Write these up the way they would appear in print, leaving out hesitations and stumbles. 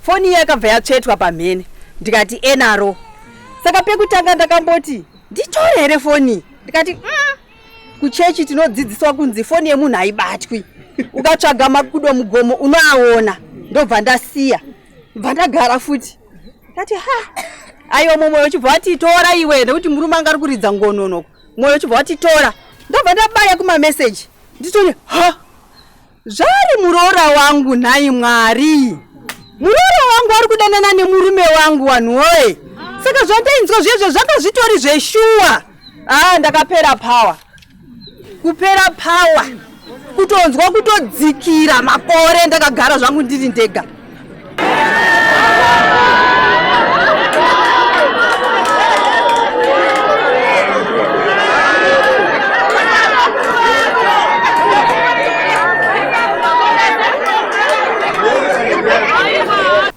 Foni iya yakabva yatsvetwa pamhene ndikati enaro. Saka pekutanga ndakamboti nditore here foni? Ndikati kuchechi tinodzidziswa kunzi foni yemunhu haibatwi. Ukatsvaga makudo mugomo unoaona. Ndobva ndasiya. Bva ndagara futi. Ndati ha. Aiwa mumwe uchibva wati tora iwe nekuti murume anga ari kuridza ngonono. Mwoyo uchibva wati tora. Ndobva ndabaya kuma message. Nditone ha. Zvari muroora wangu nhai Mwari. Muroora wangu ari kudanana nemurume wangu wanhu woye. Saka zvandainzwa zvezvo zvanga zvitori zveshuwa. Ah, ndakapera power. Kupera power. Kutonzwa kutodzikira makore ndakagara zvangu ndiri ndega.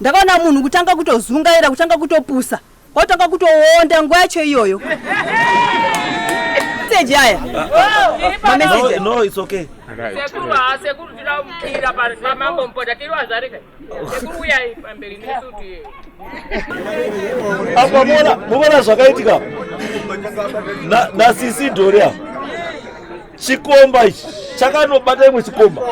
Ndakaona munhu kutanga kutozungaira, kutanga kutopusa, kwatanga kutoonda nguva yacho iyoyo. Message aya. Ma No, no, it's okay. Sekuru, ah, sekuru tinoda kumukira pamambo mupota tiri vazvarika. Sekuru uyai pamberi nesu ti. Apa mona, mona zvakaitika. Na na sisi Doria. Chikomba ichi chakanobata imwe chikomba.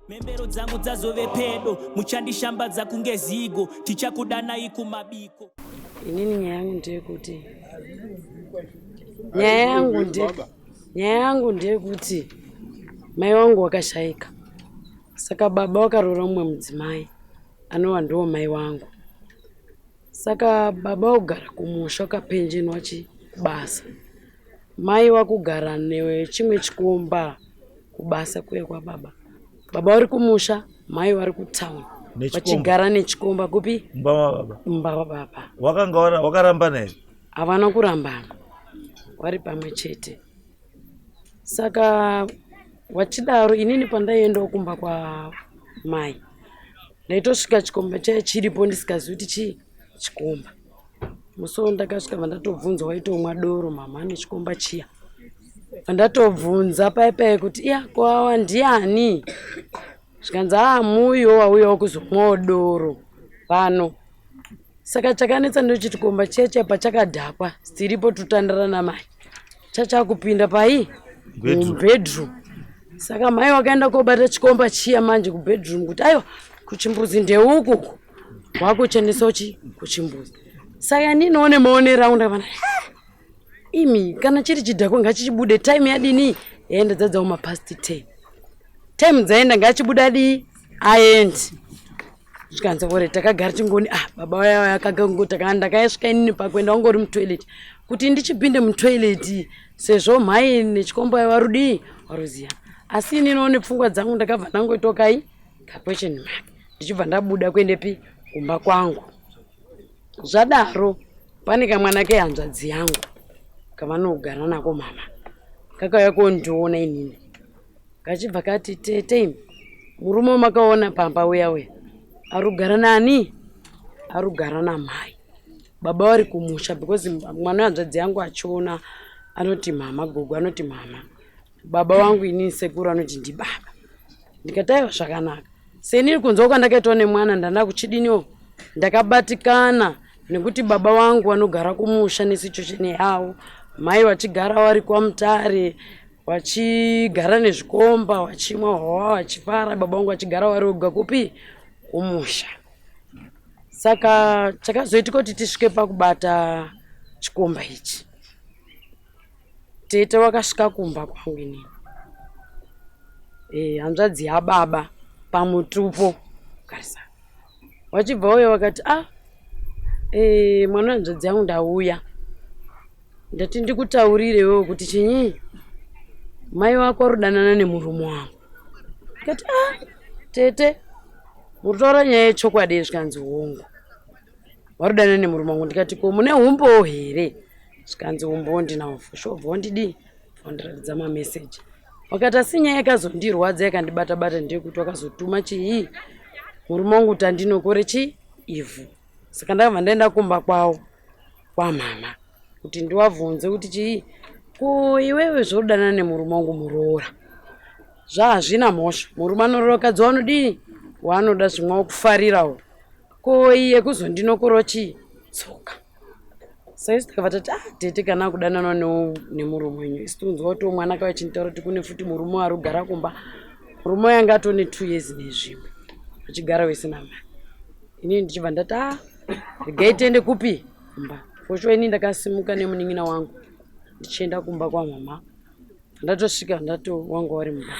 Mhembero dzangu dzazove pedo, muchandishambadza kunge zigo, tichakudanai kumabiko. Inini nyaya yangu ndeyekuti nyaya yangu nde nyaya yangu ndeyekuti mai wangu wakashaika, saka baba wakaroora mumwe mudzimai anova ndiwo mai wangu. Saka baba wakugara kumusha wakapenjenwa chi kubasa, mai wakugara nechimwe chikomba kubasa kuye kwababa. Baba vari kumusha, mai vari kutown vachigara nechikomba kupi? Mumba mababa. Mumba mababa. Wakanga wakarambana here? Havana kurambana, vari pamwe chete. Saka wachidaro inini pandaiendawo kumba kwamai ndaitosvika chikomba chaiye chiripo ndisikazivi kuti chii chikomba. Musi uyu ndakasvika vandatobvunza waitomwa doro mama nechikomba chiya. Vandatobvunza paye paye kuti iya ko awa ndiani? Zvikanzi aa muuyo wauyawo kuzomwawo doro pano. Saka chakanetsa ndochiti chikomba chiya chiya pachakadhakwa tiripo totandara namai chachakupinda pai mubedroom. Saka mai wakaenda kobata chikomba chiya manje kubedroom kuti aiwa kuchimbuzi ndeuku uku wakuchenesa chi kuchimbuzi. Saka ndinoone maonero angu ndakavana imi kana chiri chidhakwa ngachichibude time yadini yaenda dzadzawo mapast 10 time dzaenda ngachibuda dii aendi zvikanzi ore takagara tingoni ah baba vaya vaya ndakasvika inini pakuenda wangori mutoilet kuti ndichipinde mutoilet sezvo mhai nechikombo yaiva rudii waruziya asi inini one pfungwa dzangu ndakabva ndangoitokai kaquestion mark ndichibva ndabuda kuendepi kumba kwangu zvadaro pane kamwana kehanzvadzi yangu kavanogara nako mama kakauya kondiona inini kachibva kati tete imi murume wamakaona pamba uya uya arugara nani arugara namai baba vari kumusha because mwana wehanzvadzi yangu achiona anoti mama gogo anoti mama baba wangu inini sekuru anoti ndibaba ndikati aiwa zvakanaka senini kunzwa kwandakaitwa nemwana ndanda kuchidiniwo ndakabatikana nekuti baba vangu vanogara kumusha nesituation yavo mai vachigara vari kwamutare vachigara nezvikomba vachimwa hwawa vachifara baba vangu vachigara vari voga kupi kumusha saka chakazoitika kuti tisvike pakubata chikomba ichi Tete wakasvika kumba kwangu inini eh, hanzvadzi yababa pamutupo karisa wachibva uye wakati ah eh, mwana wehanzvadzi yangu ndauya ndati ndikutaurire iwewe kuti chinyi mai wako arudanana nemurume wangu ndikati ah tete muritaura nyaya yechokwadi zvikanzi hongu Warudanana nemurume wangu ndikati ko mune humbowo here zvikanzi humbowo ndinawo for sure bva wandidii wandiratidza mameseji wakati asi nyaya yakazondirwadza yakandibata bata ndeyekuti wakazotuma chii murume wangu kuti andinokore chii ivhu saka ndakabva ndaenda kumba kwawo kwamama kuti ndiwabvunze kuti chii ko iwewe zvodanana nemurume wangu muroora. Zvahazvina mhosva murume anorora mukadzi waanodii waanoda zvimwe wakufarirawo ko iye kuzondinokoro chii tsoka saisu takabva tati ah tete kana akudanana nemurume wenyu isu tikunzwa kuti mwana kava chinitaura kuti kune futi murume ari kugara kumba murume uyo anga atone two years nezvimwe achigara wese namai inini ndichibva ndati ah regai tiende kupi kumba foshuwa inini ndakasimuka nemunin'ina wangu ndichienda kumba kwamama ndatosvika ndato wanga wari mumba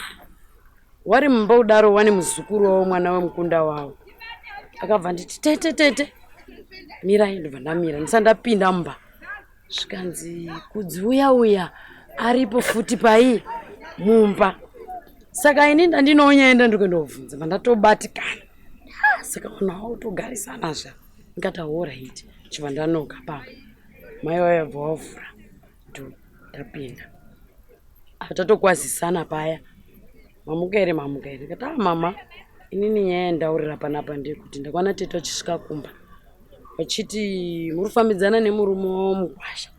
wari mumba kudaro wane muzukuru wavo mwana wemukunda wavo akabva nditi tete tete mirai ndobva ndamira ndisati ndapinda mumba zvikanzi kudzi uya uya aripo futi pai mumba saka ini ndandinoonyaenda ndikuendobvunza vandatobatikana ah, saka vanhu ava kutogarisana zva ndikati horaiti chibva ndanoka pamba mai wayo abva wavhura ndo ndapinda tatokwazisana paya mamuka here mamuka here ndikati ah mama inini nyaya yandaurira panapa ndeyekuti ndakwana tete vachisvika kumba vachiti muri kufambidzana nemurume wavo mukwasha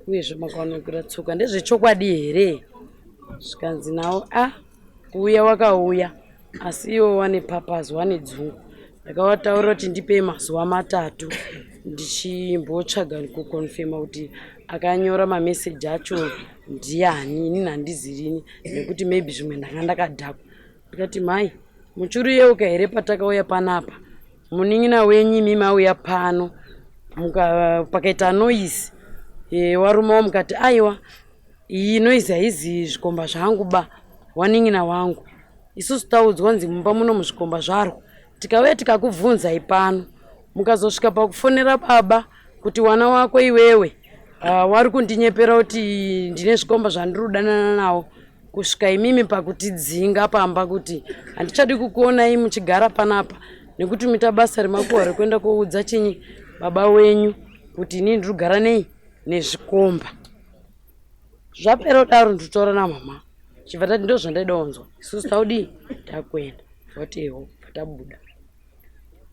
uyezve makaonekera tsoka ndezvechokwadi here zvikanzi nawo a ah, kuuya wakauya asi iwo wane papazi wane dzungu ndakavataurira kuti ndipei mazuva matatu ndichimbotsvaga kukonfema kuti akanyora mameseji acho ndiani inini handizirini nekuti maybe zvimwe ndanga ndakadhakwa ndikati mhai muchuriyeuka here patakauya panapa munin'ina wenyu imi mauya pano pakaita noise e, warumawo mukati aiwa iyi noise haizi zvikomba zvangu ba wanin'ina wangu isusu taudzwa nzi mumba muno muzvikomba zvarwo tikauya tikakubvunzai pano mukazosvika pakufonera baba kuti wana wako iwewe uh, wari kundinyepera kuti ndine zvikomba zvandiri kudanana nawo kusvika imimi pakutidzinga pamba kuti handichadi kukuonai muchigara panapa nekuti muita basa remakuhwa rekuenda koudza chinyi baba wenyu kuti inini ndiri kugara nei nezvikomba zvapera kudaro nditotaura namama chibva tati ndozvandaida kunzwa isusu taudii takuenda vatewo tabuda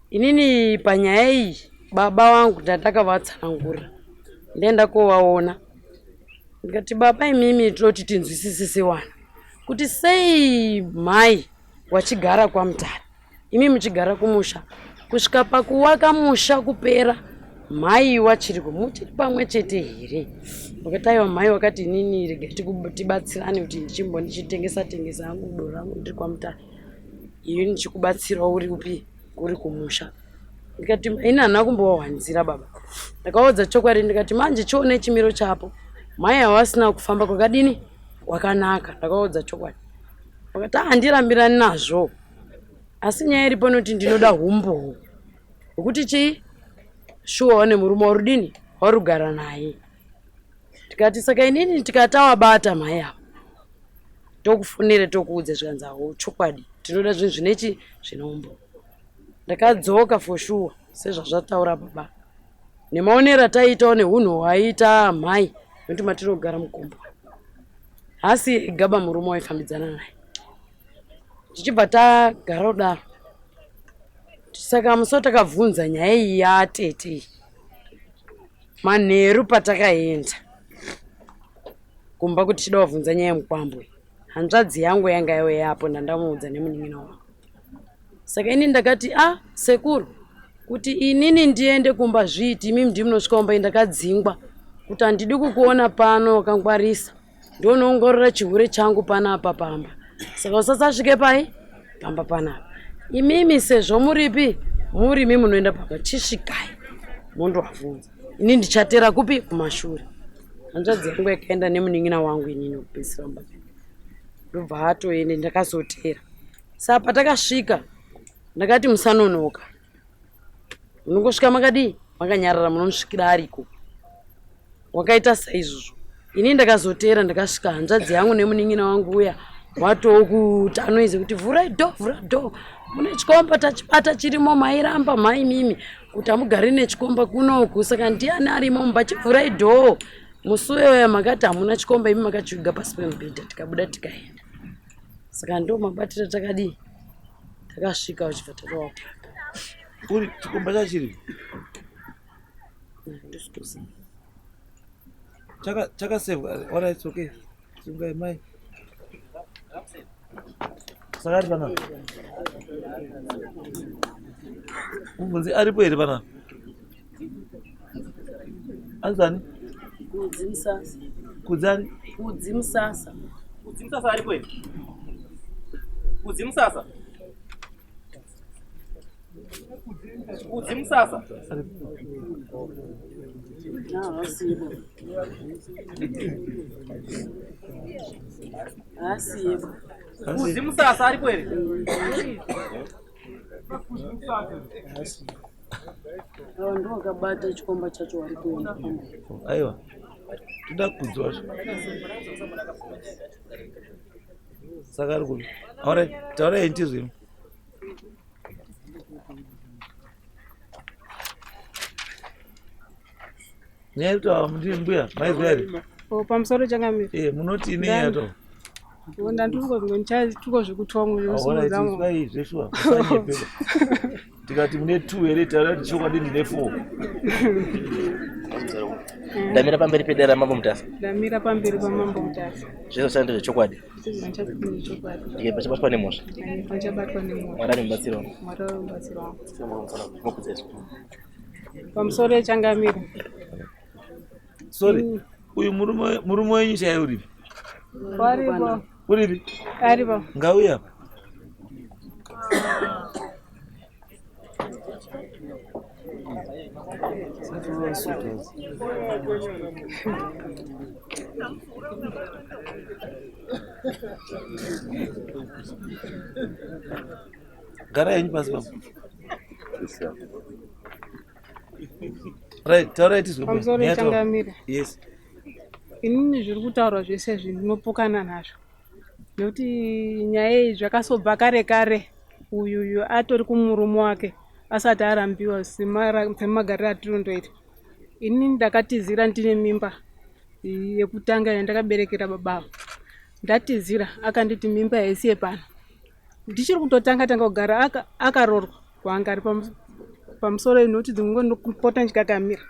inini panyaya iyi baba vangu ndandakavatsanangurira ndaenda kovaona ndikati baba imimi toti tinzwisise sewana kuti sei mhai wachigara kwamutare imi muchigara kumusha kusvika pakuwaka musha kupera mhai wachiriko muchiri pamwe chete here wakati aiwa mhai wakati inini rega tibatsirane kuti ndichimbo ndichitengesa tengesa hangu doro rangu ndiri kwamutare iyo ndichikubatsirawo uri upi uri kumusha ndikati ini handina kumbowawanzira baba ndakaudza chokwadi ndikati manje chione chimiro chapo mhai havasina kufamba kwakadini kwakanaka ndakaudza chokwadi vakati handirambirani nazvo asi nyaya iripo noti ndinoda humbowo hwekuti chii shuwa wane murume warudini warugara naye tikati saka inini tikatawabata mhai ava tokufonere tokuudze zvikanzi hawo chokwadi tinoda zvinhu zvinechi zvine umbowo ndakadzoka for sure sezvazvataura baba nemaonero ataiitawo nehunhu hwaiita mhai nekuti matinogara mukombo hasi ega murume waifambidzana naye tichibva tagara kudaro saka musi watakabvunza nyaya iyi yatete iyi manheru patakaenda kumba kuti tichida kuvhunza nyaya yemukwambo iyi hanzvadzi yangu yanga yauya yapo ndandamuudza nemunin'ina wangu saka ini ndakati a ah, sekuru kuti inini ndiende kumba zviiti imi ndimi munosvika kumba ndakadzingwa kuti handidi kukuona pano wakangwarisa ndonoongorora chihure changu panapa pamba saka usasasvike pai pamba panapa imimi sezvo muripi murimi munoenda pamba chisvikai mondovabvunza ini ndichatera kupi kumashure hanzvadzi yangu yakaenda nemunin'ina wangu inini kupedzisira mumba ndobva atoende ndakazotera saa patakasvika ndakati musanonoka munongosvika makadii makanyarara munomusvikira ariko wakaita saizvozvo ini ndakazoteera ndakasvika hanzvadzi yangu nemunin'ina wangu uya watoo kuti anoize kuti vhurai do vhura do mune chikomba tachibata chirimo mairamba mai mimi kuti hamugari nechikomba kunoku saka ndiani arimo mumba chivhurai dhoo musi uyoya makati hamuna chikomba imi makachiviga pasi pemubhedha tikabuda tikaenda saka ndo mabatiro takadii takasvika uchibva tatowapaka uri chikomba chachiri chakasevwa alright okay sungai mai Saka ari panapa. Mubvunzi aripo here panapa? Anzani? Kudzi Musasa. Kudzani? Kudzi Musasa. Kudzi Musasa aripo here? Kudzi Musasa. Kudzi Musasa. Haasibo. Haasibo. Kudzi Musasa aripo here? Ava ndiwo wakabata chikomba chacho wari kuenda. Aiwa. Toda kudzi wacho. Saka ari kupi? Alright, taurai ndizvo. Nyaya yekuti ndiri mbuya maizwa here? Oh, pamusoro changamire. Eh, munoti inei yato? Ndandiri zvekutongo Alright, zveshuwa. Musanyepe. Tikati mune 2 here taura kuti chokwadi ndine 4. Ndamira pamberi pedare ramambo Mutasa. Ndamira pamberi pamambo Mutasa. Zvese zvachandi zvechokwadi. Chokwadi. Ndikaipa chabatwa nemhosva. Pachabatwa nemhosva. Mwari ari mubatsiri wangu. Mwari ari mubatsiri wangu. Mukudzeso. Pamusoro changamire. Sorry. Uyu murume wenyu chaiye uripi? Waripo. Uripi? Aripo. Ngauye apa. Gara henyu pasi papo. Right, taurai tizwe. Pamusoro changamire. Yes. Inini zviri kutaurwa zvese izvi ndinopokana nazvo. Nekuti nyaya iyi zvakasobva kare kare. Uyuyu atori kumurume wake asati arambiwa semagariro atinondoita. Inini ndakatizira ndine mimba yekutanga yandakaberekera baba ava. Ndatizira akanditi mimba haisiye pano. Ndichiri kutotanga tanga kugara akarorwa kwaanga ari pamusoro nekuti dzimwe nguva ndinopota ndichikakamira.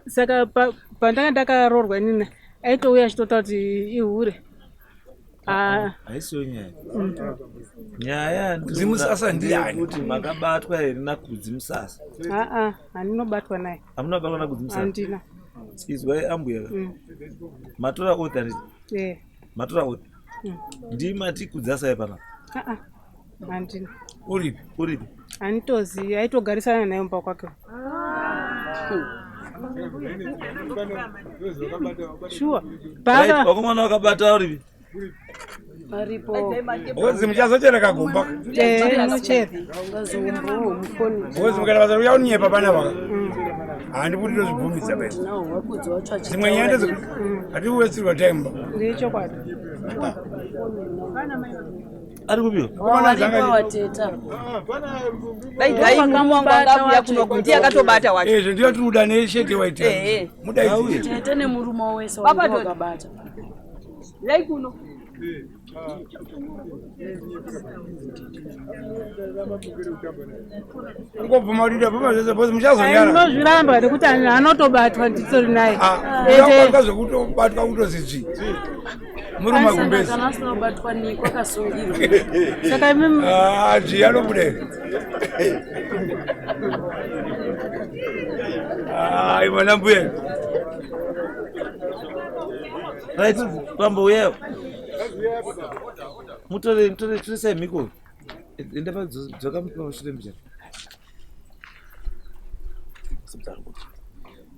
Saka pandanga ndakaroorwa inini aitouya achitotaura kuti ihure. Haisiyo nyaya. Nyaya Kudzi Musasa ndiyani? Kuti makabatwa here naKudzi Musasa? Aa, handinobatwa naye. Hamuna kubatwa naKudzi Musasa? Handina. Izwai ambuya. Matora oath handiti? Eh. Matora oath. Ndimati Kudzi asauya panapa? Aa, handina. Uripi? Uripi? Handitozivi, aitogarisana naye mumba kwake. Shuwa. Right, vakomana vakabata uripi? Aripo. Ngozi muchazochera kagomba. Inochera. Ngozi mukaita basa rekuya kunyepa panapa. Handikuti tozvibvumidza basi. Dzimwe nyaya ndedzekuti hatiwestirwa time ba. Ndechokwadi. Ari kupiwa? Wateta. Dai murume wangu anga auya kuno ndiye akatobata wacho. Ezvo ndiyo tiri kuda neshete waita. Mudaidzi. Tete nemurume wese Papa wangu Dot. wakabata. Dai kuno. Ungobvuma kuti ndabvuma zvese because muchazonyara. Ndinozviramba nekuti anotobatwa nditori naye. Ende zvekutobatwa kutozi dzvi. Muri magumbezi. Kana asina kubatwa niko akasungirwa. Saka imimi Ah, dzvi anobuda. Ah, imwana mbuya. Right, bambo uya. Mutore mutore toresai mhiko. Enda padzoka pamashure mbichana.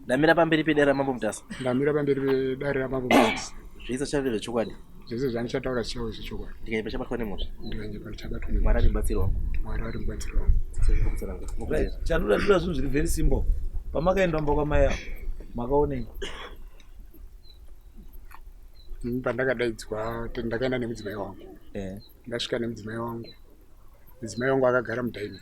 Ndamira pamberi pedare ramambo Mutasa. Ndamira pamberi pedare ramambo Mutasa. Zvese zvichave zvechokwadi. Zvese zvandichataura zvichave zvechokwadi. Ndikanyepa chabatwa nemhosva. Ndikanyepa ndichabatwa nemhosva. Mwari ari mubatsiri wangu. Mwari ari mubatsiri wangu. Right, chandoda ndoda zvinhu zviri very simple. Pamakaenda mumba kwamai avo makaonei? Ini pandakadaidzwa ndakaenda nemudzimai wangu. Ndasvika nemudzimai wangu. Mudzimai wangu akagara mudining.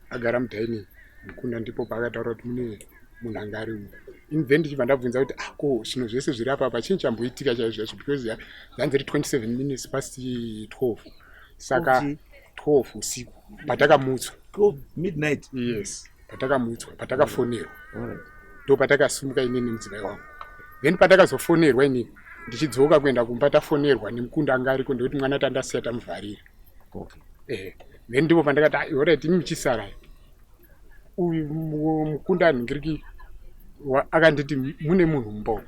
Agara mudining mukunda ndipo paakataura kuti mune munhu anga ari umu. In then ndichibva ndabvunza kuti ah ko zvinhu zvese zviri apa apa chinyi chamboitika chaizvo chaizvo because zvanzi ri 27 minutes past 12 saka 12 usiku patakamutswa midnight yes patakamutswa patakafonerwa ndo patakasimuka inini nemudzimai wangu then patakazofonerwa inini Ndichidzoka kuenda kumba tafonerwa nemukunda anga ariko ndekuti mwana tandasiya tamuvharira. Okay. Eh, then ndipo pandakati ah, alright imi muchisara. Uyu mukunda nhingiriki akanditi mune munhu mumba umu.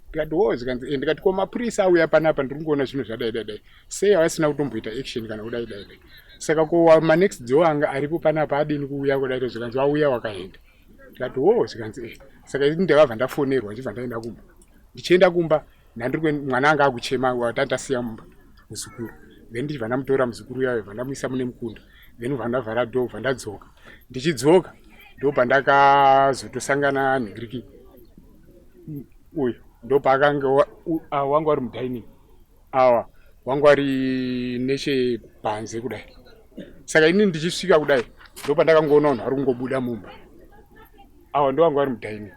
Ndikati wo zvikanzi eh, ndikati ko mapurisa auya panapa ndiri kungoona zvinhu zvadai dai dai. Sei avasina kutomboita action kana kudai dai dai. Saka ko manext door anga aripo panapa adini kuuya kudai dai zvikanzi vauya wakaenda. Ndikati wo zvikanzi eh. Saka ini ndakabva ndafonerwa ndichibva ndaenda kumba. Ndichienda kumba ndandiri mwana anga akuchema watandasiya mumba muzukuru. Then ndichibva ndamutora muzukuru uya bva ndamuisa mune mukunda. Then bva ndavhara door bva ndadzoka. Ndichidzoka ndopandakazotosangana nhingiriki uyu ndopaakange wanga wari mudining awa wanga wari nechepanze kudai saka ini ndichisvika kudai ndopandakangoona vanhu vari kungobuda mumba awa ndo wanga wari mudining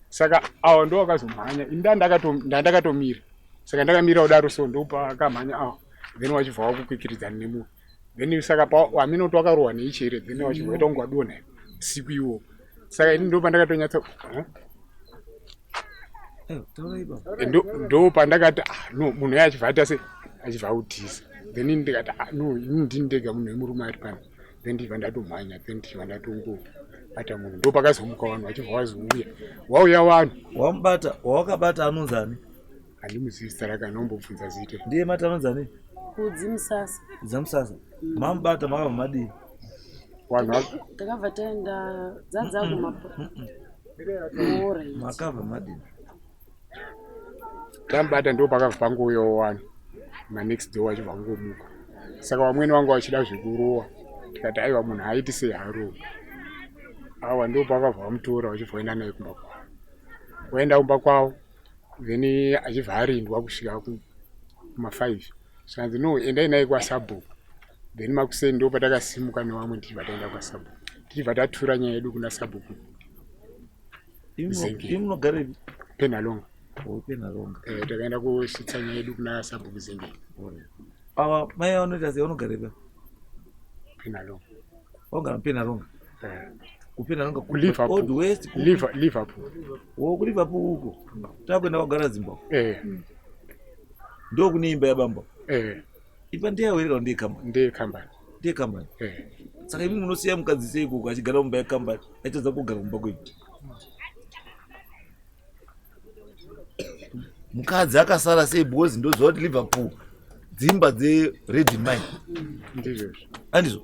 saka awa ndo wakazomhanya ini ndandakatomira saka ndakamira kudaro so ndopakamhanya awa then wachibva wakukwikiridzana nemunhu then saka hameno kuti wakarohwa neichi here then wachibva waita kunge wadonha usiku iwowo saka ini ndopandakatonyatsa ndo pandakati ah, no munhu uye achibva aita se achibva autiza then ini ndikati ah, no ini ndini ndega munhu wemurume ari pano then ndichibva ndatomhanya then ndichibva ndatongobata munhu ndo pakazomuka vanhu vachibva vazouya wauya vanhu wamubata wawakabata anonzi ani handimuzivi zita rake anombobvunza zita ndiye mati anonzi ani kudzi musasa kudza musasa mamubata makabva madii vanhu takabva taenda dzadzaguma makabva madii tamubata ndo pakabva pangouyawo vanhu manext door vachibva kungomuka saka vamwene vanga vachida zvekurowa tikati aiwa munhu aiti sei harowa awa ndo pakabva vamutora vachibva vaenda naye kumba kwavo vaenda kumba kwavo then achibva arindwa kusvika kuma5 zvikanzi no endai naye kwasabhuku then makuseni ndo patakasimuka nevamwe tichibva taenda kwasabhuku tichibva tatura nyaya yedu kuna sabhuku munogarepi penalonga oh, penalonga eh, takaenda kusvitsa nyaya yedu kuna sabhuku zengeni ava mai vanoita sei vanogarepi penalonga vanogara penalonga eh. kupenalonga kuliverpool west liverpool wo kuliverpool uko takuenda kwagara zimbabwe eh. ndokune imba yabambo eh. imba ndeyawere kana ndeyekambani ndeyekambani ndeyekambani eh. saka imi munosiya mukadzi sei ikoko achigara mumba yekambani achitadza kugara mumba kwenyu mukadzi akasara sei because ndoziva kuti liverpool dzimba dzered mine ndizvozvo andizvo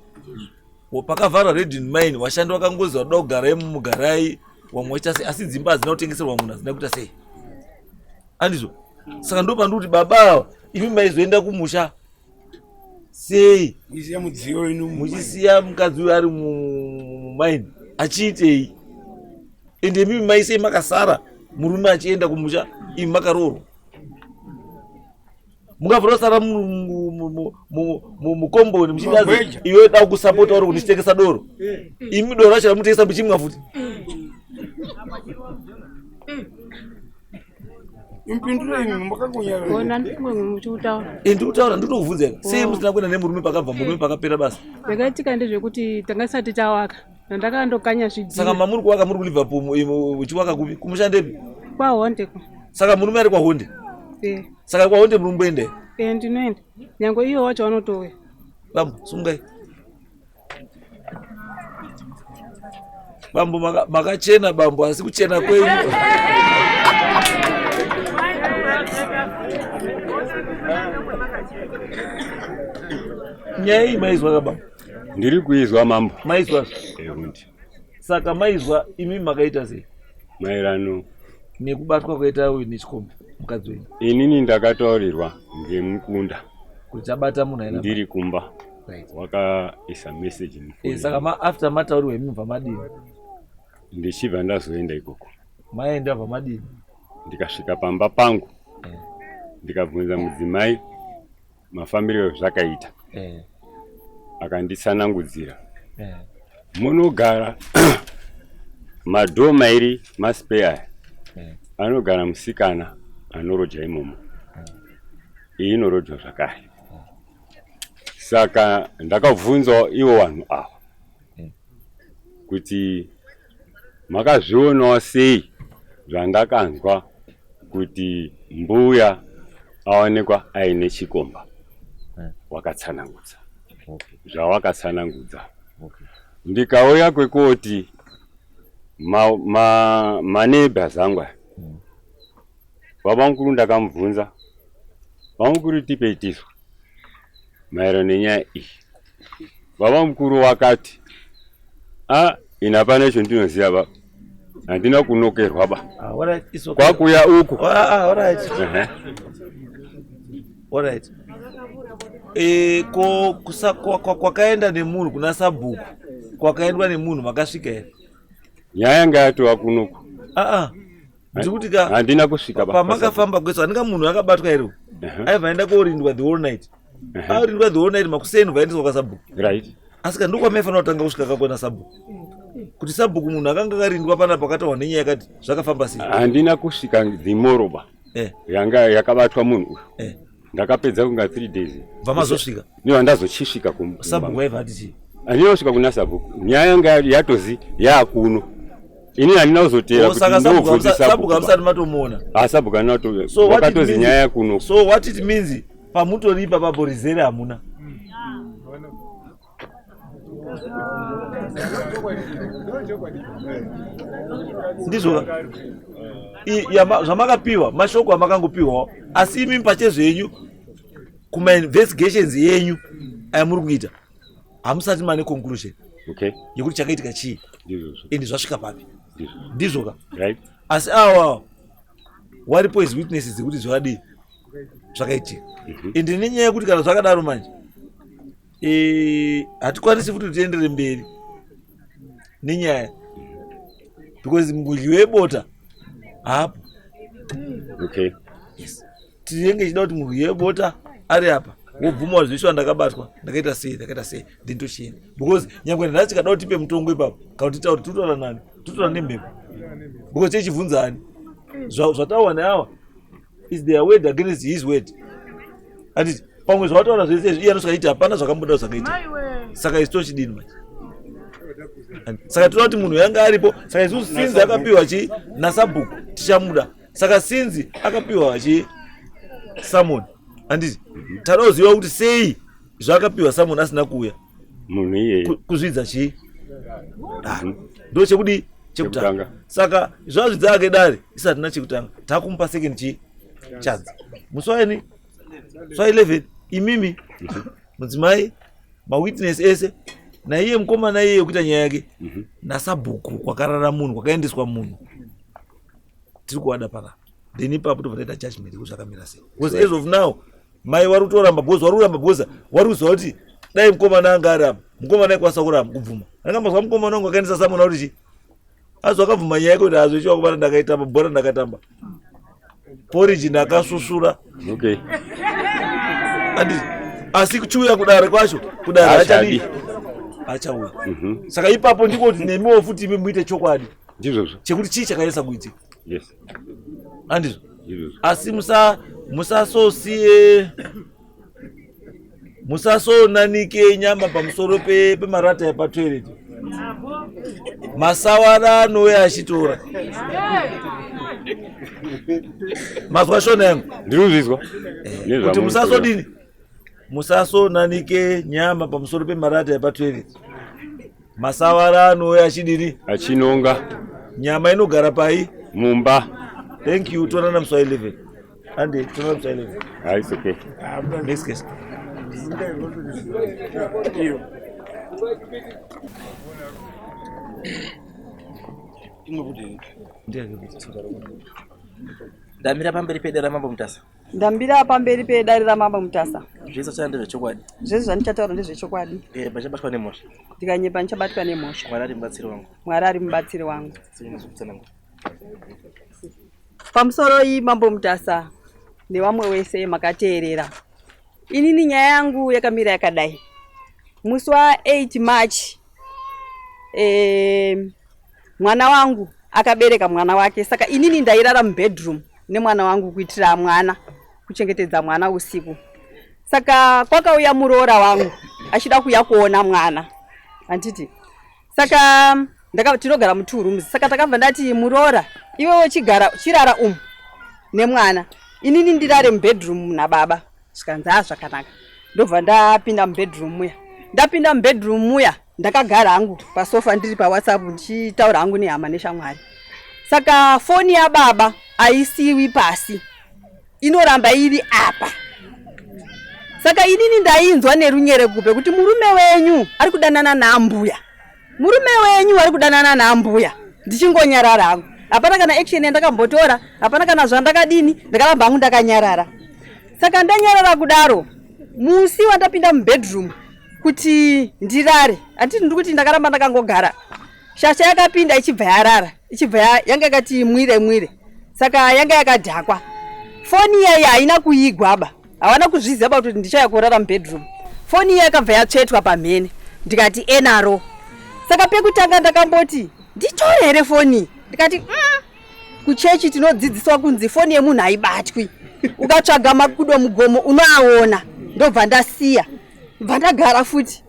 pakavharwa red mine vashandi vakangozi vadoda kugarai mumugarai wamwe waita sei asi dzimba hadzina kutengeserwa munhu hadzina kuita sei andizvo saka ndo pandiri kuti baba ava imi maizoenda kumusha sei muchisiya mukadzi uyo ari mumaini achiitei ende imimi maisei makasara murume achienda kumusha imi makaroorwa mungabva rasara mukomboni muchidazi iwe da kusapota uri kundichitengesa doro imi doro racho ramutengesa muchimwa futi ndikutaura ndikutokubvunza sei musina kuenda nemurume pakabva murume pakapera basa zvakaitika ndezvekuti tanga tisati tawaka ndakandokanya zvidhina saka mamuri kuwaka muri kuliverpool uchiwaka kupi kumushandepi kwahonde saka murume ari kwahonde eh. saka kwahonde muri kumboenda eh, ndinoenda nyange iwo wacho vanotouya bambo sungai bambo makachena bambo asi kuchena kwenyu nyaya iyi maizwa ka bambo ndiri kuizwa mambo maizwa ehundi saka maizwa imi makaita sei maererano nekubatwa kwaita uyu nechikomba mukadzi wenyu inini ndakataurirwa ngemukunda kuti abata munhu aina ndiri kumba Right. wakaisa message mufoni Eh, saka ma, after mataurirwa imi mubva madini ndichibva ndazoenda ikoko maenda bva madini ndikasvika pamba pangu Eh. ndikabvunza mudzimai mafambiro ezvakaita eh. akanditsanangudzira eh. munogara madhoo mairi maspe aya eh. anogara musikana anoroja imomo iyi inorojwa zvakare saka ndakabvunzawo ivo vanhu ava kuti makazvionawo sei zvandakanzwa kuti Mbuya awanikwa aine chikomba eh. Wakatsanangudza okay. Zvawakatsanangudza okay. Ndikauya kwekoti maneighbors ma, ma angu aya mm. Babamukuru ndakamubvunza, babamukuru tipei tiswa maererano nenyaya iyi. Babamukuru wakati, a ini hapana icho ndinoziva baba, handina kunokerwa ba. Ah, okay. Kwakuya uku. Ah, ah, alright. Uh -huh. Alright. E, ko kwakaenda nemunhu kuna sabhuku kwakaendwa nemunhu makasvika here? Nyaya yanga yatova kunoku. Ah, ah. Ndikuti ka handina kusvika pamakafamba kwese andinga munhu akabatwa here aibva aenda korindwa the whole night arindwa the whole night makuseni vaendeswa kwasabhuku right asi ka ndokwamaifanira kutanga kusvika kakwana sabhuku kuti sabhuku munhu akanga akarindwa pana pakataurwa nenyaya yakati zvakafamba sei handina kusvika the moroba eh. yanga yakabatwa munhu uyu eh. Ndakapedza kunga 3 days. Bva mazosvika? Niwa ndazochisvika kum. Sabhuku waiva ati chii? Handina kusvika kuna sabhuku. Nyaya yanga yatozi yakuno. Ini handina kuzoteera kuti ndobvunza sabhuku. Hamusati matomuona. Ah sabhuku handina kuto. So wakatozi nyaya yakuno. So what it means pamutori ipapapo rizere hamuna. Ndizvo zvamakapiwa mashoko amakangopiwawo asi imi pachezvenyu kumainvestigations yenyu ayamuri kuita hamusati mane conclusion okay. yekuti chakaitika chii and zvasvika papi ndizvo ka right. asi awa waripo is witnesses dzekuti zvakadii zvakaitika and nenyaya yekuti kana zvakadaro manje Eh, hatikwanisi futi kuti tiendere mberi nenyaya because mudyi webota haapo okay yes tinenge ichida kuti mudyi webota ari apa wobvuma zveshuwa ndakabatwa ndakaita sei ndakaita sei then tochienda because nyangwe nhasi tikada kuti tipe mutongo ipapo kana kuti titaure totaura nani totaura nemhepo because tichibvunza ani zvataurwa neawa is their word against his word anditi pamwe zvawataura zvese izvi iye anosvika achiti hapana zvakamboda zvakaita saka isu tochidini manje saka toda kuti munhu yanga aripo saka isusu sinzi akapiwa chi nasabhuku tichamuda saka sinzi akapiwa chi samon handiti tada kuziva kuti sei zvaakapiwa samon asina kuuya munhu iyeye kuzvidza chii ndo chekudii chekutanga saka zvazvidza ake dare isu hatina chekutanga takumupa second chii chance musi waini swa 11 imimi mudzimai mawitness ese naiye mukomana iye wekuita nyaya yake mhm. nasabhuku kwakarara munhu kwakaendeswa munhu tiri kuwada panapa then ipapo tobva taita judgment yekuti zvakamira sei because as of now mai wari kutoramba because wari kuramba because wari kuziva kuti dai mukomana anga ari apa mukomana aikwanisa kuramba kubvuma anenge mukomana wangu akaendesa samona kuti chii azo akabvuma nyaya yake kuti hazvo ichiwa kubata ndakaitamba bhora ndakatamba poriji ndakasvusvura okay. Andi, asi kuchiuya kudare kwacho kudare hachadi achauya mm -hmm. saka ipapo ndiko kuti nemiwo futi imi muite chokwadi ndizvozvo chekuti chii chakanyasa kuitika yes. andizvo asi musa musasosiye musasonanike nyama pamusoro pemarata epatoilet masawara anouya achitora mazwa shona yangu ndinozvizwa eh, kuti musasodini musasonanike nyama pamusoro pemarata epatoilet masawara anouya achidini achinonga nyama inogara pai mumba thank you tonana musi wa 11 Andy, tonana musi wa 11 ah, it's okay. Next case. Ndamira pamberi pedare ramambo Mutasa. Ndambira pamberi pedare ramambo Mutasa. Zvese zvachataura ndezvechokwadi. Zvese zvandichataura ndezvechokwadi. Eh, pachabatwa nemhosva. Ndikanyepa ndichabatwa nemhosva. Mwari ari mubatsiri wangu. Mwari ari mubatsiri wangu. Pamusoro iyi mambo Mutasa nevamwe wese makateerera. Inini nyaya yangu yakamira yakadai. Musi wa 8 March eh, mwana wangu akabereka mwana wake saka inini ndairara mubedroom nemwana wangu kuitira mwana kuchengetedza mwana usiku saka kwakauya muroora wangu achida kuuya kuona mwana handiti saka ndaka tinogara mutwo rooms saka takabva ndati muroora iwewe chigara chirara umu nemwana Inini ndirare mubedroom nababa. Zvikanzi haa zvakanaka. Ndobva ndapinda mubedroom muya. Ndapinda mubedroom muya ndakagara hangu pasofa ndiri pawhatsapp ndichitaura hangu nehama neshamwari. Saka foni yababa haisiwi pasi. Inoramba iri apa. Saka inini ndainzwa nerunyerekupe kuti murume wenyu ari kudanana naambuya. Murume wenyu ari kudanana naambuya. Ndichingonyarara hangu. Hapana kana action yandakambotora, hapana kana zvandakadini, ndakaramba hangu ndakanyarara. Saka ndanyarara kudaro, musi wandapinda mubedroom kuti ndirare, handiti ndiri kuti ndakaramba ndakangogara. Shasha yakapinda ichibva yarara, ichibva yanga yakati mwire mwire. Saka yanga yakadhakwa. Foni iya haina kuigwa ba. Havana kuzviziva ba kuti ndichauya kurara mubedroom. Foni iya yakabva yatsvetwa pamhene. Ndikati enaro. Saka pekutanga ndakamboti nditore here foni? Ndikati kuchechi tinodzidziswa kunzi foni yemunhu haibatwi. Ukatsvaga makudo mugomo unoaona. Ndobva ndasiya. Ndobva ndagara futi.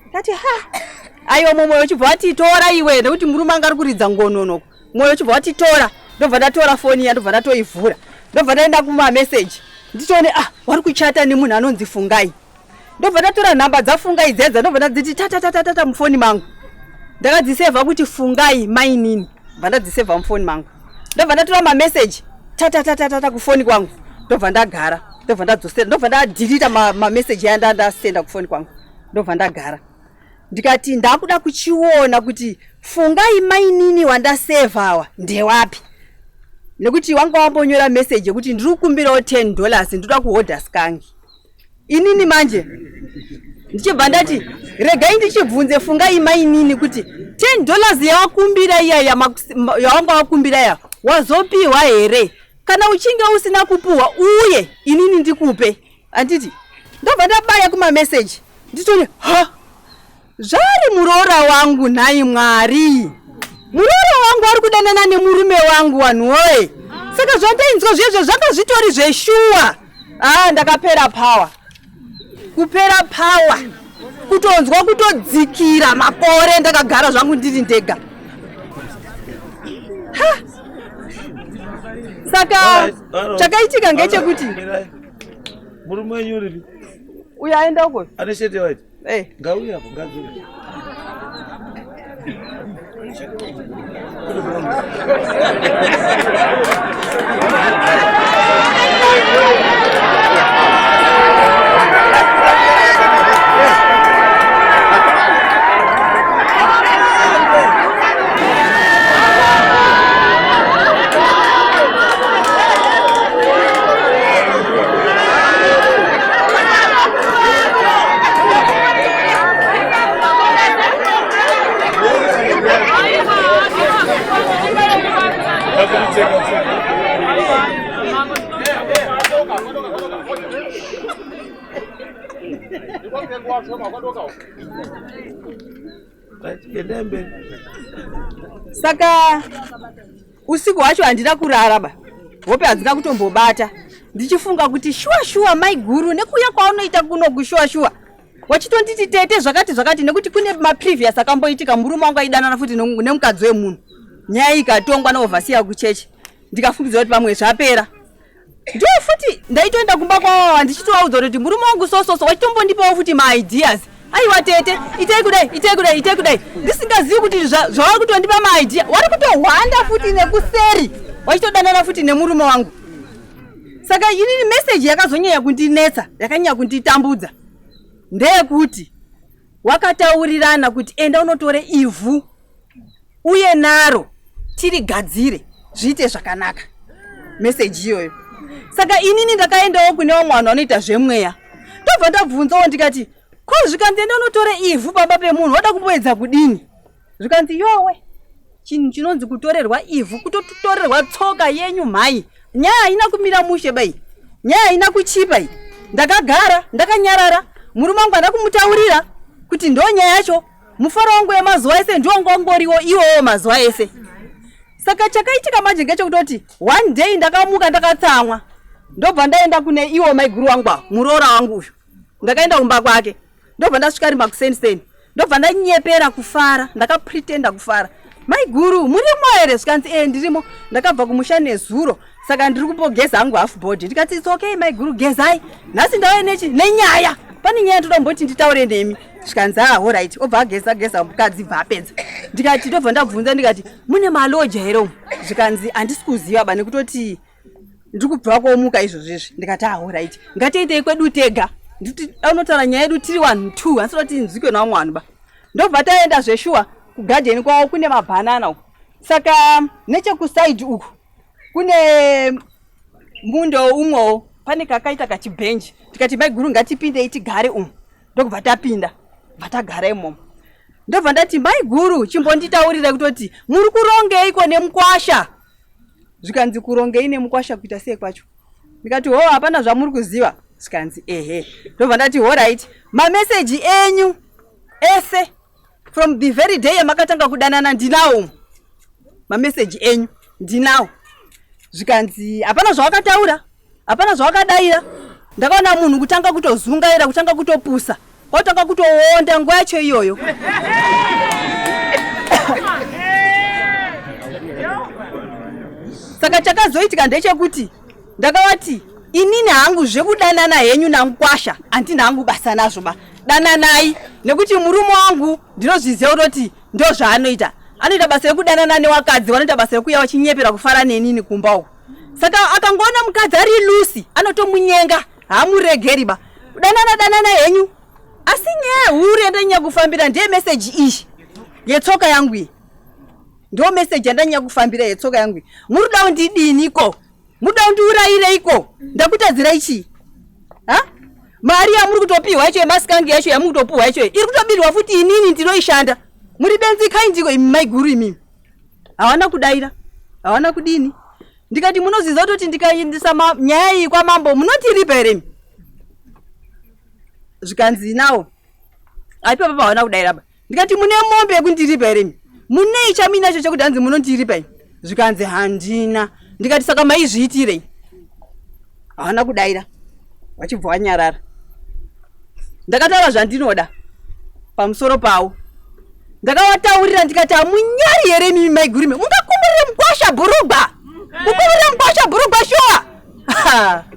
Ndati ha. Aiwa mumwe uchibva wati tora iwe nekuti murume anga ari kuridza ngonono. Mwoyo uchibva wati tora. Ndobva ndatora foni iya ndobva ndatoivhura. Ndobva ndaenda kuma message. Nditoone ah wari kuchata nemunhu anonzi Fungai. Ndobva ndatora nhamba dzaFungai dzedza ndobva ndadziti tatatatata mufoni mangu. Ndakadzisevha kuti Fungai mainini. Ndobva ndadzisevha mufoni mangu. Ndobva ndatora mamessage tatatatata kufoni kwangu. Ndobva ndagara. Ndobva ndadzosera. Ndobva ndadelete mamessage aya ndandasenda kufoni kwangu. Ndobva ndagara. Ndikati ndakuda kuchiona kuti Fungai mainini wandasevha awa ndewapi. Nekuti wanga wambonyora message yekuti ndiri kukumbirawo 10 dollars ndoda kuhodha skangi. Inini manje ndichibva ndati regai ndichibvunze Fungai mainini kuti 10 dollars yawakumbira iya yawanga wakumbira iya wazopiwa here? Kana uchinge usina kupuhwa uye inini ndikupe. Handiti ndobva ndabaya kuma message nditone ha zvari muroora wangu nhai Mwari. Muroora wangu ari kudanana nemurume wangu wanhu woye. Saka zvandainzwa zvezvo zvanga zvitori zveshuwa. Ah, ndakapera power. Kupera power. Kutonzwa kutodzikira makore ndakagara zvangu ndiri ndega. Ha! Saka chakaitika ngechekuti murume wenyu uripi? Uyo aenda uko. Ane sheti white. Eh. Ngauye apo ngadzoke. Saka usiku hwacho handina kurara ba, hope hadzina kutombobata, ndichifunga kuti shuwa shuwa maiguru nekuuya kwaunoita kuno kushuwa shuwa wachitonditi tete zvakati zvakati, nekuti kune maprevious akamboitika murume wangu aidanana futi nemukadzi wemunhu, nyaya ikatongwa naovhasiya kuchechi, ndikafungidzira kuti pamwe zvapera. Ndiwo futi ndaitoenda kumba kwavo ndichitovaudza kuti murume wangu so so so, wachitombondipawo futi maideas. Aiwa tete, itei kudai, itei kudai, itei kudai, ndisingazivi kuti zvavari kutondipa maidea, wari kutohwanda futi nekuseri, wachitodanana futi nemurume wangu. Saka inini message yakazonyanya kundinetsa, yakanyanya kunditambudza ndeyekuti wakataurirana kuti enda unotore ivhu uye naro tirigadzire zviite zvakanaka, message iyoyo. Saka inini ndakaendawo kune vamwe vanhu vanoita zvemweya, ndobva ndabvunzawo ndikati ko zvikanzi enda unotore ivhu pamba pemunhu wada kumboedza kudini? Zvikanzi yowe, chinhu chinonzi kutorerwa ivhu kutotorerwa tsoka yenyu mhai, nyaya haina kumira mushe bai, nyaya haina kuchipa iyi. Ndakagara ndakanyarara, murume wangu handa kumutaurira kuti ndo nyaya yacho. Mufaro wangu wemazuva ese ndiwo ngongoriwo iwowo mazuva ese. Saka chakaitika manje ngechekutoti one day ndakamuka ndakatsamwa, ndobva ndaenda kune iwo maiguru wangu awo, muroora wangu uyu. Ndakaenda kumba kwake, ndobva ndasvika ri makuseni-seni, ndobva ndanyepera kufara, ndakapretenda kufara. Maiguru murimo here? Zvikanzi ndirimo, ndakabva kumusha nezuro. Saka ndiri kumbogeza hangu half body. Ndikati it's okay maiguru gezai. Nhasi ndauya nechi nenyaya. Pane nyaya ndoda kumboti nditaure nemi. Zvikanzi ah alright. Obva ageza geza mukadzi bva apedza. Ndikati ndobva ndabvunza ndikati mune maloja here umu? Zvikanzi handisi kuziva ba nekutoti ndiri kubva komuka izvozvo izvi. Ndikati ah alright. Ngatiitei kwedu tega. Nditi unotaura nyaya yedu tiri vanhu two. Handisi kuda kuti inzwikwe nevamwe vanhu ba. Ndobva taenda zveshuwa kugadheni kwavo kune mabhanana uku. Saka nechekusaidi uku kune munda umwewo pane kakaita kachibhenji tikati maiguru ngatipindei tigare umu ndokubva tapinda bva tagara imomo ndobva ndati maiguru chimbonditaurira kutoti muri kurongeiko nemukwasha zvikanzi kurongei nemukwasha kuita sei kwacho ndikati ho hapana zvamuri kuziva zvikanzi ehe ndobva ndati horit mameseji enyu ese from the very day yamakatanga kudanana ndinawo mameseji enyu ndinawo zvikanzi hapana zvawakataura hapana zvawakadaira ndakaona munhu kutanga kutozungaira kutanga kutopusa kwatanga kutoonda nguva yacho iyoyo saka chakazoitika ndechekuti ndakavati inini hangu zvekudanana henyu namukwasha handina hangu basa nazvo ba dananai nekuti murume wangu ndinozviziva kutoti ndozvaanoita anoita basa rekudanana newakadzi vanoita basa rekuuya vachinyepera kufara nenini kumba uku saka akangoona mukadzi ari lusi anotomunyenga haamuregeri ba kudanana danana henyu asi nyaya huru yandanyanya kufambira ndiye meseji iyi yetsoka yangu iyi ndo meseji yandanyanya kufambira yetsoka yangu iyi muri kuda kundidiniko muri kuda kundiurayireiko ndakutadzirai chii ha mari yamuri kutopiwa yacho yemasikangi yacho yamuri kutopiwa yacho iri kutobirwa futi inini ndinoishanda muri benzi kaindiko imi maiguru imimi hawana kudaira hawana kudini ndikati munoziva kutoti ndikaendesa nyaya iyi kwamambo munotiripa here imi zvikanzi nawo aipa baba hawana kudaira ba ndikati mune mombe yekundiripa here imi munei chamuinacho chekuti hanzi munondiripa imi zvikanzi handina ndikati saka maizviitirei hawana kudaira vachibva vanyarara ndakataura zvandinoda pamusoro pawo ndakavataurira ndikati hamunyari here imimi maigurime mungakumurire mukwasha bhurugwa kukumurira mukwasha bhurugwa shuwa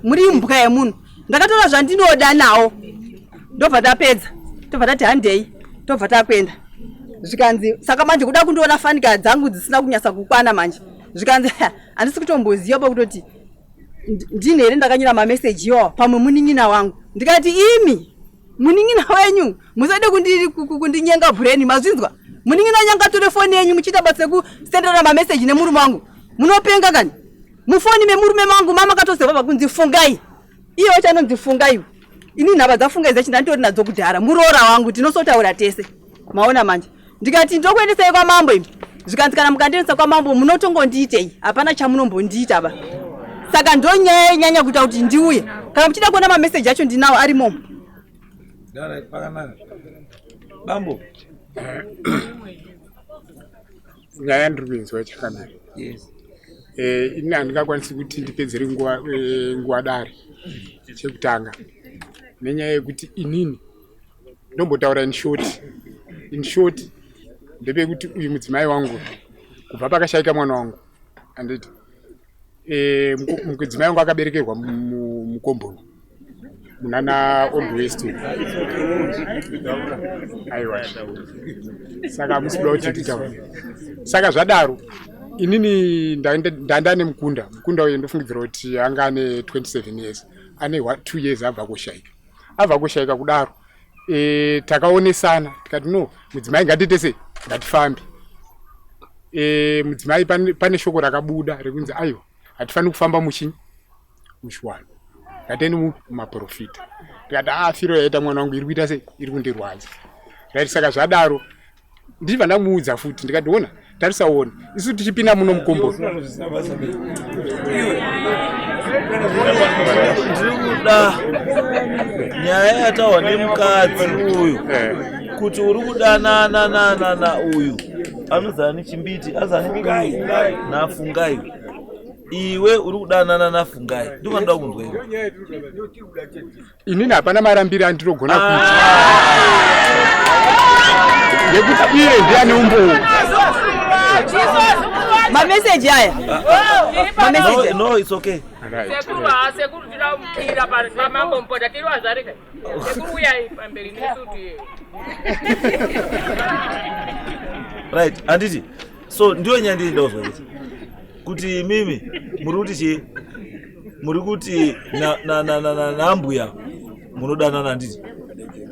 muri imbwa yemunhu ndakataura zvandinoda nawo ndobva tapedza tobva tati handei tobva takuenda zvikanzi saka manje kuda kundiona fanika dzangu dzisina kunyasa kukwana manje zvikanzi handisi kutomboziva pakutoti ndini here ndakanyora mameseji iwawa pamwe munin'ina wangu ndikati imi munin'ina wenyu musade kundinyenga bhureni mazvinzwa munin'ina wenyu angatore foni yenyu muchiita basa rekusenderana mameseji nemurume wangu munopenga kani mufoni memurume mangu mamakatozeva pakunzi fungai iye wacho anonzi fungai ini nhava dzafungai dzacho ndanditori nadzo kudhara muroora wangu tinosotaura tese maona manje ndikati ndokuendesai kwamambo imi zvikanzi kana mukandiendesa kwamambo munotongondiitei hapana chamunombondiita ba saka ndonyaya yenyanya kuita kuti ndiuye kana muchida kuona mameseji acho ndinawo arimomo bambo nyaya yandiri kuinzwa chakamira yes. Eh, ini handingakwanisi kuti ndipedzere nguva eh, nguva dare chekutanga nenyaya yekuti inini ndombotaura in short in short ndepekuti uyu mudzimai wangu kubva pakashaika mwana wangu anditi eh, mudzimai wangu akaberekerwa mukomboni munana old west aiwa saka hamusi kuda kuti nditaure saka zvadaro inini ndanda nemukunda mukunda uyu ndofungidzira kuti anga ane 27 years ane 2 years abva kushaika abva kushaika kudaro e, takaonesana tikati no mudzimai ngatiite sei ngatifambe e, mudzimai pane, pane shoko rakabuda rekunzi aiwa hatifaniri kufamba muchinyi muchiwano ngateni mumaprofita ndikati a ah, firo yaita mwana wangu iri kuita sei iri kundirwadza right saka zvadaro ndichibva ndamuudza futi ndikati ona tarisa uone isu tichipinda muno mukomboni ndiri kuda nyaya yataurwa nemukadzi uyu eh. kuti uri kudanana nanana uyu anozani chimbiti azani nafungai iwe uri kudanana nafungai ndiko kunzwa iwe inini hapana marambiro andinogona kuita ngekuti iye ndiye ane umbowo. Mameseji aya. Mameseji. No, no, it's okay. Sekuru ha sekuru tinoda kumukira pamambo mupota tiri vazvarika. Sekuru uyai pamberi nesu ti. Right, handiti. So ndiyo nyaya ndiri ndozwa kuti kuti imimi muri kuti chii? Muri kuti na na na na na naambuya munodanana handiti?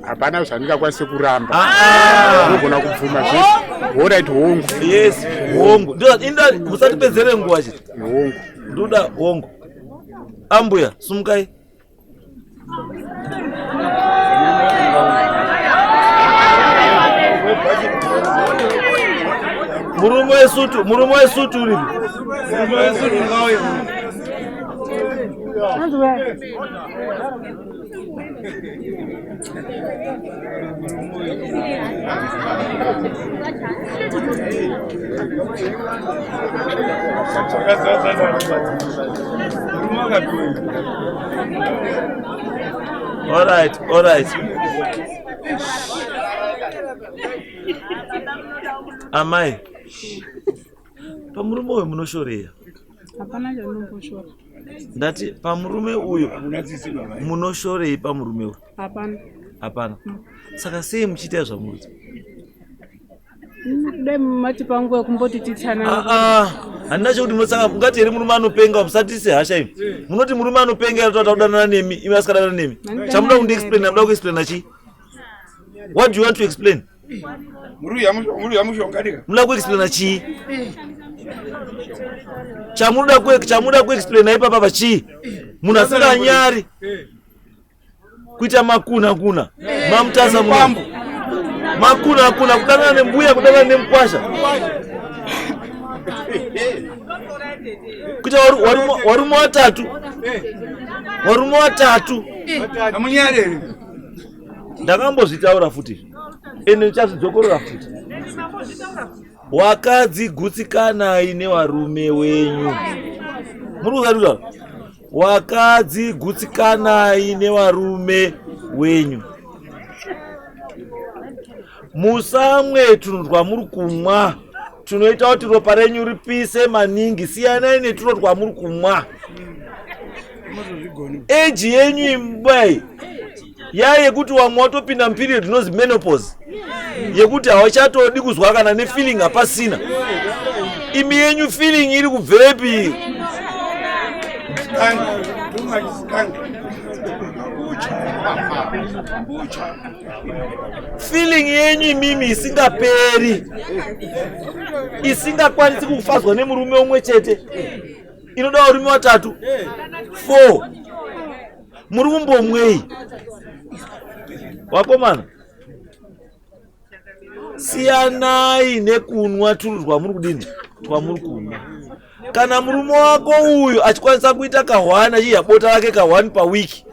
Hapana zvandingakwanise kuramba. Ah. Unogona kubvuma zvese. Horait hongu. Yes, hongu. Ndio inda musatipedzere nguva chete. Hongu. Ndoda hongu. Ambuya, sumukai. Murume wesutu, murume wesutu uripi? Murume wesutu ngauye. All right, all right. Amai, pamurume uyu munoshorera. Hapana chandomboshora. Ndati pamurume uyu munoshorei pamurume uyu? Hapana. Hapana. Saka sei muchiita zvamuri? Dai matipa nguva yekumboti titsanangure. Ah, ah, handina chekuti munosanga mungati here murume anopenga musatise hasha imi. Munoti murume anopenga here toda kudanana nemi imi asikadanana nemi. Chamuda kundi explain muda kuexplaina chii? What do you want to explain? Munoda kuexplaina chii? Chamunoda ku chamunoda kuexplaina ipapa pa chii? Munhu asinganyari kuita makuna kuna mamutasa muno. Makuna kuna kudanana nembuya kudanana nemukwasha. Kuita warume watatu. Warume watatu. Amunyarere. Ndakambozvitaura futi ende ndichazvidzokorora futi. Wakadzi gutsikanai newarume wenyu. Muri kuzwa? Wakadzi gutsikanai newarume wenyu. Musamwe tunhu twamuri kumwa tunoita kuti ropa renyu ripise maningi. Siyanai neturo twamuri kumwa. Eji yenyu imbai yaya yekuti wamwe watopinda muperiod inonzi menopause yekuti hawachatodi kuzwa kana nefeeling hapasina. Imi yenyu feeling iri kubvepi? Feeling yenyu imimi isingaperi, isingakwanisi kufadzwa nemurume umwe chete, inoda varume vatatu 4. Muri kumbomwei wakomana? Siyanai nekunwa turu twamuri kudini twamuri kunwa. Kana murume wako uyu achikwanisa kuita kahwani achidya bota rake kahwani pawiki,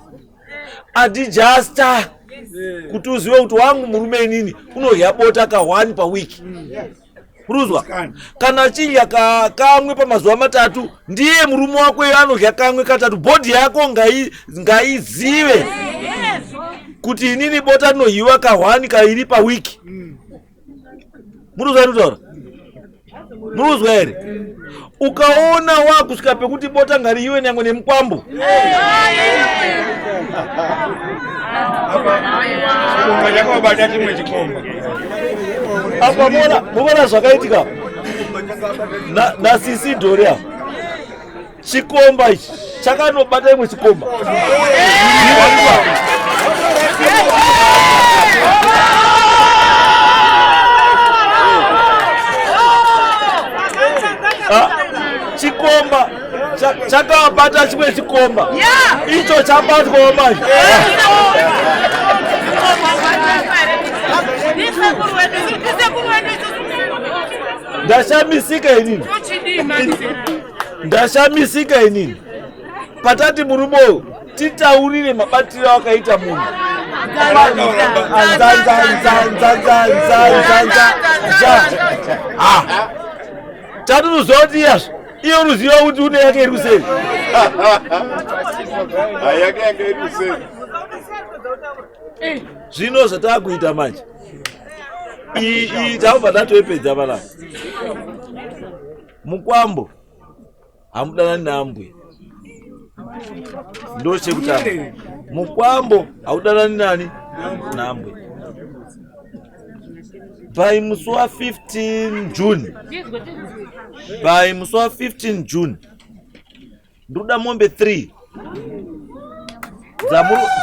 adjusta kuti uzive kuti wangu murume inini unodya bota kahwani pawiki. Uruzwa? Kana achidya kamwe pamazuva matatu, ndiye murume wako iye anodya kamwe katatu. Bhodhi yako ngaizive kuti inini bota rinohiwa kahwani kairi pawiki. Muruzwa ndikutaura? Muruzwa here? Ukaona wakusvika pekuti bota ngariyiwe nyangwe nemukwambo. Chikomba chakabata chimwe chikomba. Apa muona zvakaitika nasisi Dori apa. Chikomba ichi chakanobata imwe chikomba. Chikomba chakabata chimwe chikomba. Icho chabatwawo manje. Ndashamisika inini. Ndashamisika inini. Patati murume uyu titaurire mabatiro akaita munhu. Tatozoziva kuti iyazvo iye unoziva kuti une yake iri kuseri. Yake yanga iri kuseri. Zvino zvatakuita manje iyi tabva tatoipedza panapa. Mukwambo hamudanani naambuya, ndo chekutanga. Mukwambo haudanani nani? Naambuya. By musi wa 15 June, by musi wa 15 June ndikuda mombe 3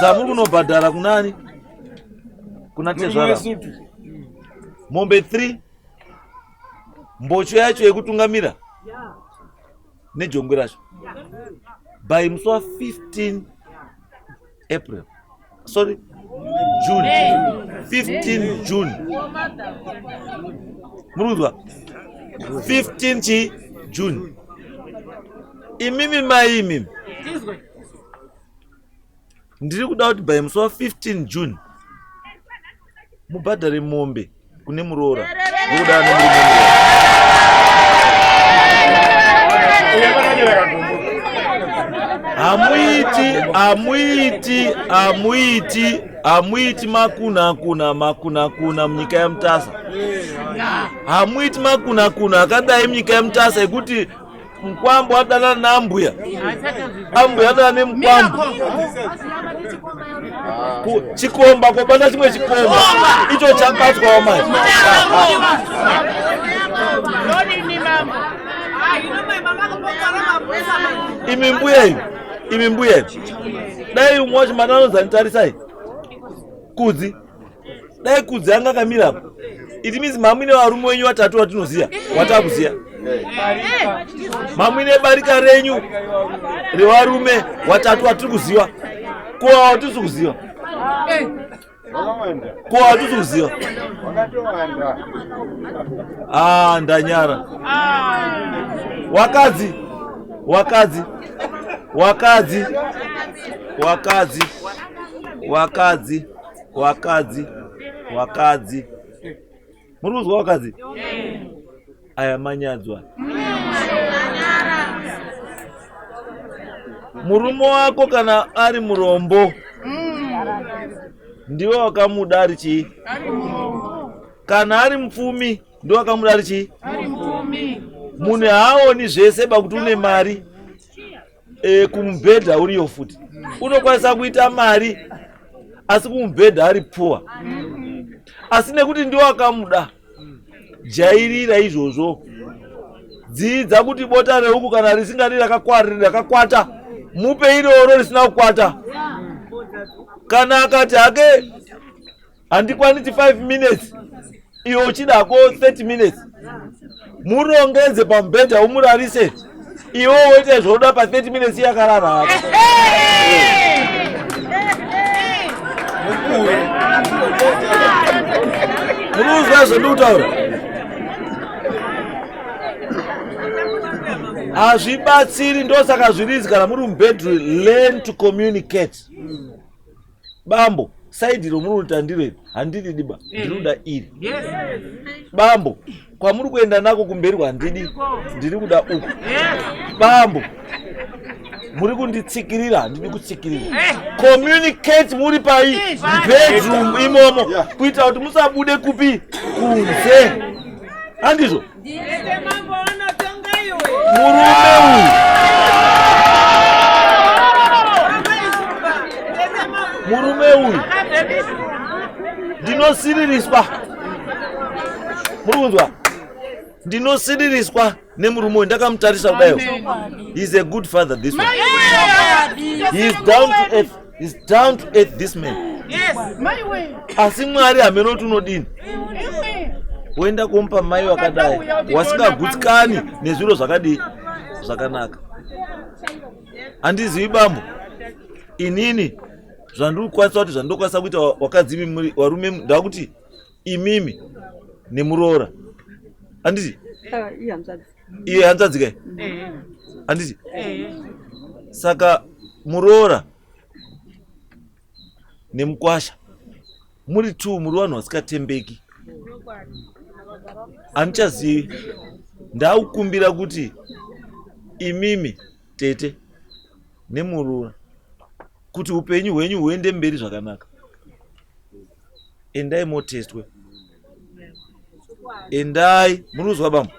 dzamuri kunobhadhara kunani? Kuna tezvara. Mombe 3, mbocho yacho yekutungamira nejongwe racho by musi wa 15 April, sorry, June, 15 June. Muri kunzwa? 15 chi June. Imimi mai, imimi ndiri kuda kuti by musi wa 15 June mubhadhare mombe kune muroora. Ndokuda nemurume. Hamuiti, hamuiti, hamuiti, hamuiti makunakuna, makunakuna munyika yaMutasa. Hamuiti makunakuna akadai munyika yaMutasa ekuti mukwambo adanana naambuya, ambuya adanana nemukwambo, chikomba kobata chimwe chikomba icho chabatwawo manje. Imi mbuya imi, imi mbuya imi, dai umwe wacho mwana anonzi tarisai Kudzi, dai Kudzi anga akamira apa, it means mamuine varume wenyu vatatu vatinoziva, watakuziva mamuine barika renyu revarume watatu watiri kuziva. Ko watisi kuziva? Ko hatisi kuziva? Ah, ndanyara. Wakadzi, wakadzi, wakadzi, wakadzi, wakadzi, wakadzi, wakadzi, muri kuzwa wakadzi? Aya manyadzwa. Murume wako kana ari murombo, ndiwe wakamuda ari chii? Kana ari mupfumi, ndiwe wakamuda ari chii? Munhu haaoni zvese bakuti une mari. Kumubhedha uriyo futi unokwanisa kuita mari, asi kumubhedha ari puwa. Asi nekuti ndiwo akamuda, jairira izvozvo. Dzidza kuti bota rehuku kana risingadi rakakwata, mupe iroro risina kukwata. Kana akati hake handikwaniti 5 minutes, iwe uchidako 30 minutes, murongedze pamubhedha umurarise, iwe woite zvoda pa 30 minutes yakarara hako. Munozwa zvandikutaura? Hazvibatsiri. Ndosaka zvirizi kana muri mubedroom, learn to communicate. Bambo, side romuri kuita ndiro iri handidi diba, ndiri kuda iri. Bambo, kwamuri kuenda nako kumberi kwandidi, ndiri kuda uku. Bambo, muri kunditsikirira, handidi kutsikirira. Communicate muri pai bedroom imomo, kuitira kuti musabude kupi kunze, handizvo? Murume uyu, murume uyu ndinosiririswa. Muri kunzwa? Ndinosiririswa nemurume uyu. Ndakamutarisa kudaio, he is a good father, this one. He is down to earth, he is down to earth, this man. Asi Mwari hameno kuti unodini, woenda kumupa mai wakadai wasingagutsikani nezviro zvakadii zvakanaka. Handizivi bambo, inini zvandiri kukwanisa kuti zvandinokwanisa kuita wakadzi imi varume, ndakuti imimi nemuroora, handiti? Iye hanzvadzi kai, handiti? Saka muroora nemukwasha muri two, muri vanhu vasingatembeki. Handichazivi. Ndakukumbira kuti imimi tete nemuroora, kuti upenyu hwenyu huende mberi zvakanaka, endai motestwe. Endai, muri kuzwa bambo?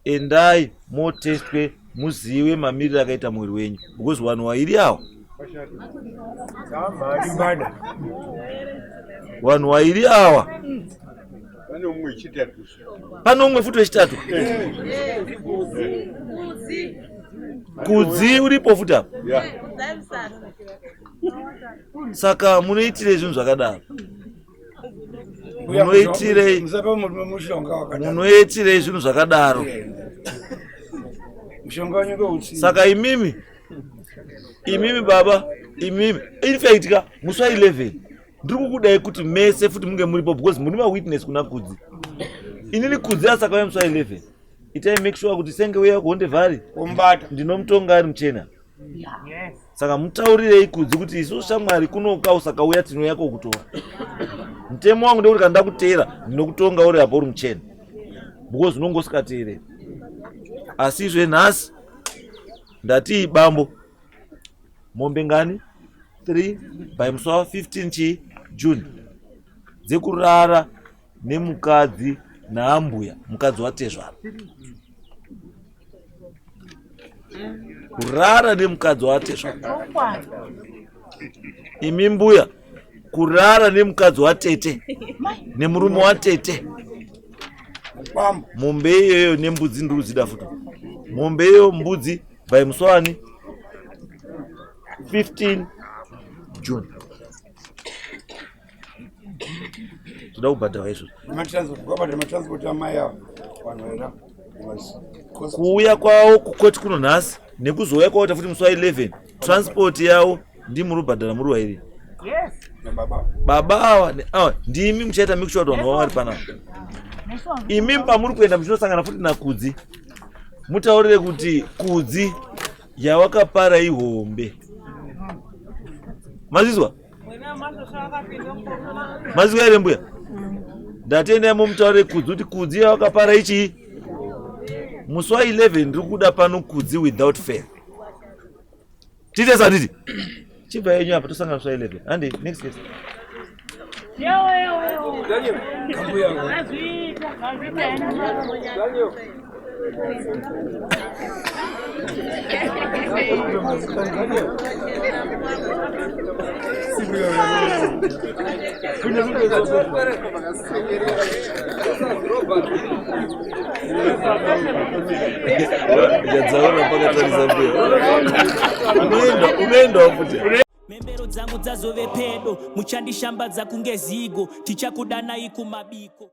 Endai motestwe muzive mamiriro akaita muviri wenyu because vanhu vairi awa vanhu vairi awa pane umwe futi wechitatu kudzi uripo futi apa saka munoitirei zvinhu zvakadaro munoitirei munoitirei zvinhu zvakadaro saka imimi imimi baba imimi infact ka musi wa 11 ndiri kukudai kuti mese futi munge muripo because muri mawitness kuna kudzi inini kudzi asakauya musi wa 11 itai make sure kuti senge uya kuhonde vhari ndinomutonga ari muchena saka mutaurirei kudzi kuti isu shamwari kunoka usakauya tinouya kokutora mutemo wangu ndekuti kana ndakuteera ndinokutonga uri apo uri muchena because unonge usikateereri asi izve nhasi ndatii bambo mombe ngani 3 by musi wa 15 chii june dzekurara nemukadzi naambuya mukadzi watezvara kurara nemukadzi watezvara imi mbuya kurara nemukadzi watete nemurume watete mombe iyoyo nembudzi ndiri kudzida futi mombe iyo mbudzi by musi wani 15 june toda kubhadharwa izvozvo kuuya kwavo kukoti kuno nhasi nekuzouya kwavo tafuti musi wa 11 transport yavo ndimuri kubhadhara muri wairi baba awa awa ndimi muchaita make sure kuti vanhu vavo vari panapa imi pamuri kuenda muchinosangana futi nakudzi mutaurire kuti kudzi yawakapara ihombe mazvizwa mazvizwa here mbuya ndatendai mumutaurire kudzi kuti kudzi yawakapara ichii musi wa 11 ndiri kuda pano kudzi without fail tiite sanditi chibva yenyu apa tosangana musi wa 11 handi next case Yadzaura mpaka tarisa mbuya. Unoenda unoenda futi. Mhembero dzangu dzazove pedo, muchandishambadza kunge zigo, tichakudanai kumabiko.